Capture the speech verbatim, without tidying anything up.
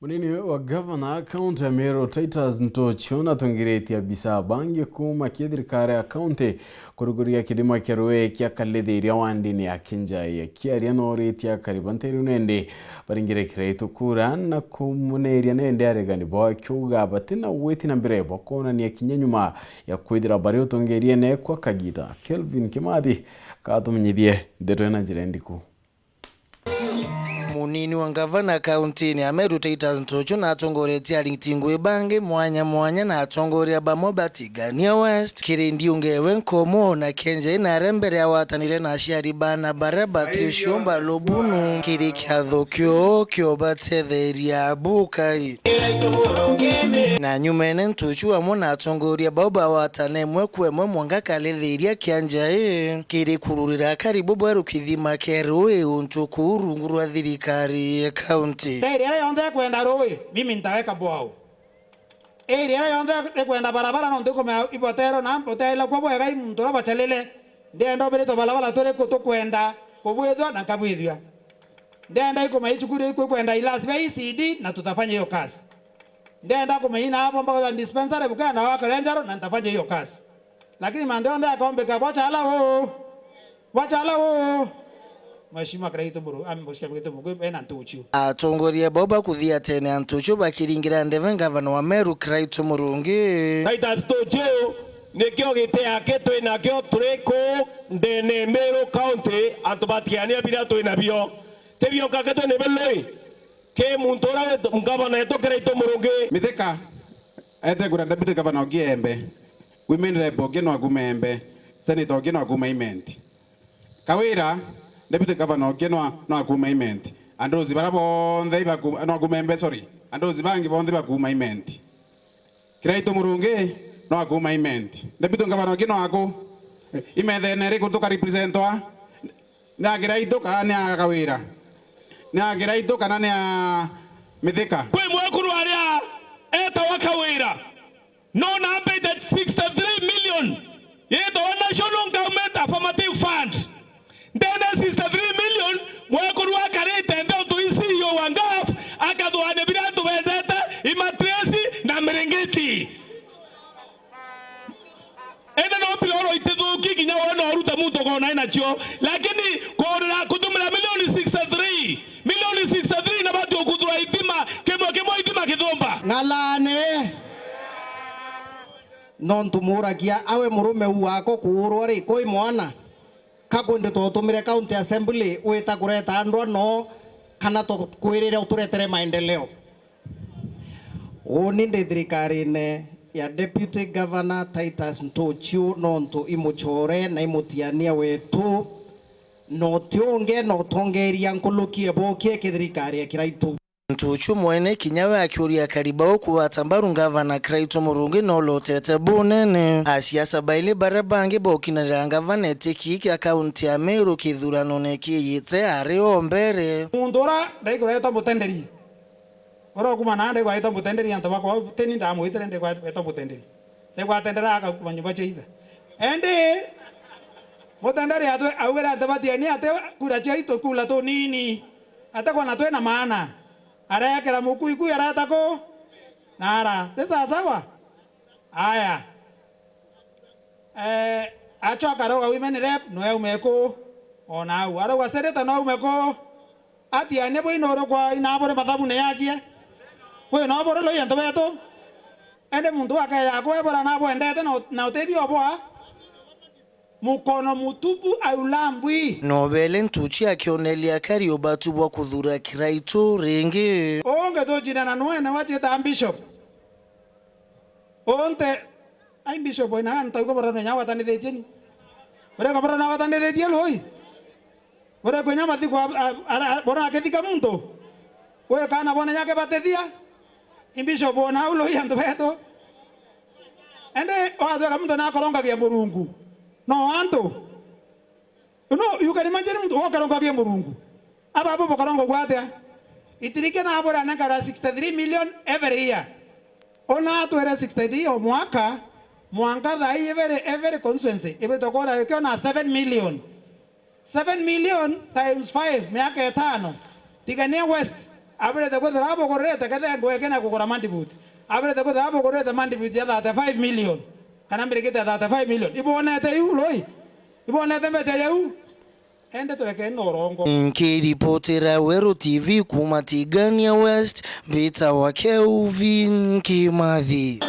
Munini wa gavana kaunti ya Meru Titus Ntuchu natungiritie abisa bangi kuuma kiri thirikari ya kaunti kuruguria kithima kia rui kia Kalithiria wandini ya Kinjai. Akiaria nooritie akari ba nteere iu nende baringire Kiraitu kura na kumuneeria nende aregani bao, akiuga batina gwiti na mbere bwa kwonania kinya nyuma ya kwithira bari utungiriene kwa kagiita. Kelvin Kimathi katumenyithie ndeto ina njira ndiku. Munini wa ngavana kauntiine ya Meru Titus Ntuchu na atongoretie aringi ngui bangi mwanya mwanya na atongoria bamwe ba Tigania West kiri ndiunga ewe nkomo na Kenjai na aria mbere awatanire na aciari baana baria batiuciumba lubunu kiri kiatho kiu kiobatetheria bukai. Na nyumene Ntuchu amwe na atongoria bau bawatana imwe kwa imwe mwanka Kalithiria kia Njai kiri kururira akari bubweru kithima kia rui untu kuu rungu rwa thirikari ya kaunti. Ndeere iria yonthe ikwenda rui, mimi nitaweka borehole. Area iria yonthe ikwenda barabara, nontu ikumenya ibotero na boteela kwa bwega i muntu uria bachalile. Ndienda ubiritwe barabara turiku tukwenda kubwithua na nkabwithua. Ndienda ikumenya icukuru iku ikwenda ilasi bia E C D na tutafanya hiyo kazi. Ndienda kumenya ina abo mbagoza dispensary bukea na wakarenjaro na nitafanya hiyo kazi. Lakini mantu yonthe yakombika bwachala uu. Bwachala uu. Mheshimiwa Kiraitu Muru-, ami Mheshimiwa Kiraitu Muru-, ena Ntuchu. Atongoria bau bakuthia tene a Ntuchu bakiringira ndebe ngavana wa Meru Kiraitu Murungi. Titus Ntuchu nikio giti yake twi nakio turi kuu ndene Meru County, antu batiania biria twi nabio. Ti bionka ke twi nibio lui. Ki muntu uria wi ngavana etu Kiraitu Murungi. Mithika etegura deputy governor Ogiembe, women rep Ogi no akuuma Embe, senator Ogi no akuuma Imenti. Kawira, deputy governor Ogi no, no akuuma Imenti. Andozi bara bonthe ibaku-, no akuuma Embe, sorry. Andozi bangi bonthe bakuuma Imenti. Kiraitu Murungi no akuuma Imenti. Deputy governor Ogi no aku. Imethene iriku tuka representwa? Ni a Kiraitu kana ni a Kawira? Ni a Kiraitu kana ni a Mithika? Kwi mwekuru aria etawa Kawira, no nambite sixty-three million yetawa National Government Affirmative Fund. Ndene sixty-three million, mwekuru akarite nthi untu i C E O wa ngaf, akathugania biria antu bendete, imatresi na miringiti. Indi no piloro itithuki kinya we no urute muntu ukona nacio, lakini kurira kutumira milioni sixty-three, milioni sixty-three na bati ukuthura ithima, kimwe kimwe ithima kithumba. Ng'alane. Nontu muragia awe murume u wako kuurwa ri, kwi mwana? Ka kwindi twotumire county assembly wita kureta andwa no kana tukwirire uturetere maendeleo? Uuni ndi thirikarine ya Deputy Governor Titus Ntuchu nontu i mucore na i mutiania wetu, na uti ungi na utongeria nkuluki ebokie kithirikari ya Kiraitu. Ntuchu mwene kinya we akiuria akari bau kugwata mbaru ngavana Kiraitu Murungi no lotete bunene. Asiasa baili baria bangi bokinanira ngavana eti kii kia kaunti ya Meru kithuranone kiiyite ari o mbere. Muntu uria ndaikuretwa mutenderi. Uria ukuma nandi gwetwa mutenderi, antu bakwa teni ndamwitire ndi gwetwa mutenderi. Egwatendera akakuma nyumba cia ithe. Endi mutenderi atwe augire ati batieni ati kura ciaitu kula tunini. Ati kwana twina maana. Arekera mukuikui areta ku? Nara. Ti sasawa? Aya. Eh, acoka arauga women rep no aume ku? Ona au. Arauga senator no aume ku? Ati ene bwi nuru kwa ina buri mathabune yakie? Bwi no buri lui antu betu? Ende muntu akeya kwebura na bwendete na ut-, na utethio bwa mukono mutupu aulambwi. No bele Ntuchi akionelia akari ubatu bwa kuthura Kiraitu ringi. Ungi tucindana nwene wachita bishop. Unte, ai bishop ina antu iko bora nya watanithitie ni. Bora ka bora na watanithitie lui. Bora kwenya mathiku a, a, a, bora akithika muntu. We kana bona yake batethia. I bishop ona au lui antu betu. Ende watweka muntu na akorongagia Murungu. No antu. No, you can imagine muntu wokarongagia Murungu. Aba abo bokaronga gwatia? Itirike na abura nengara sixty-three million every year. Ona atwere sixty-three o mwaka, mwanka thaa ii every, every constituency ibitwe kura ikio na seven million. Seven million times five, miaka itano. Tigania West, Abirite kwithira abugurite kethe ngweke na kugura mandibuti. Abirite kwithira abugurite mandibuti ya thirty-five million, kana mbirikite ya thirty-five million. Ibwonete iu, Rui? Ibwonete mbeca yau? Ende turekeni na urongo. Nkiripotera Weru T V kuuma Tigania West, mbitawa Kelvin Kimathi.